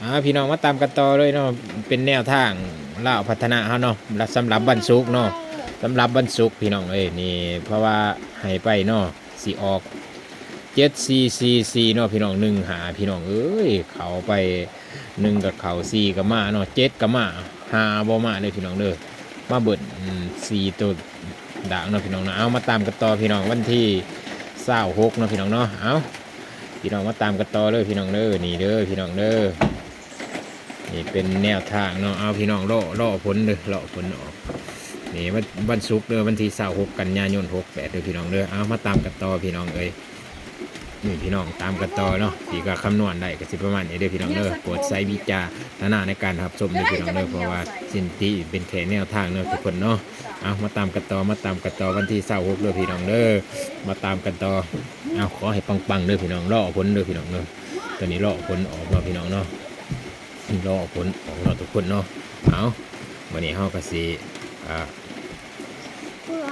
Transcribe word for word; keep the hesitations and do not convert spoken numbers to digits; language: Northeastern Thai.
อ่า พี่น้องมาตามกันต่อเลยเนาะ เป็นแนวทางลาวพัฒนาเฮาเนาะ และสำหรับวันศุกร์เนาะ สำหรับวันศุกร์พี่น้องเอ้ย นี่ เพราะว่าให้ไปเนาะ สิออก เจ็ดสี่สี่สี่ เนาะพี่น้อง หนึ่งห้า พี่น้องเอ้ย เข้าไป หนึ่งก็เข้า สี่ก็มาเนาะ เจ็ดก็มา ห้าบ่มาเลยพี่น้องเด้อ มาเบิ้ล อืม สี่ตัวด่างเนาะพี่น้องเนาะ เอามาตามกันต่อพี่น้อง วันที่ ยี่สิบหก เนาะพี่น้องเนาะ เอา พี่น้องมาตามกันต่อเลยพี่น้องเด้อ นี่เด้อพี่น้องเด้อ นี่เป็นแนวทางเนาะ เอาพี่น้องรอ รอผลเด้อ รอผลออก นี่วัน วันศุกร์เด้อ วันที่ ยี่สิบหก กันยายน หกแปด เด้อพี่น้องเด้อ เอามาตามกันต่อพี่น้องเอ้ย นี่พี่น้องตามกันต่อเนาะ พี่ก็คำนวณได้ก็สิประมาณนี้เด้อพี่น้องเด้อ โปรดใช้วิจารณญาณในการรับชมเด้อพี่น้องเด้อ เพราะว่าสิ่งที่เป็นแค่แนวทางเนาะทุกคนเนาะ เอามาตามกันต่อ มาตามกันต่อวันที่ ยี่สิบหก เด้อพี่น้องเด้อ มาตามกันต่อ เอาขอให้ปังๆเด้อพี่น้อง รอผลเด้อพี่น้องเด้อ ตอนนี้รอผลออกเนาะพี่น้องเนาะ รอผลออกเนาะทุกคนเนาะ เอา วันนี้เฮาก็สิ อ่า เพื่อ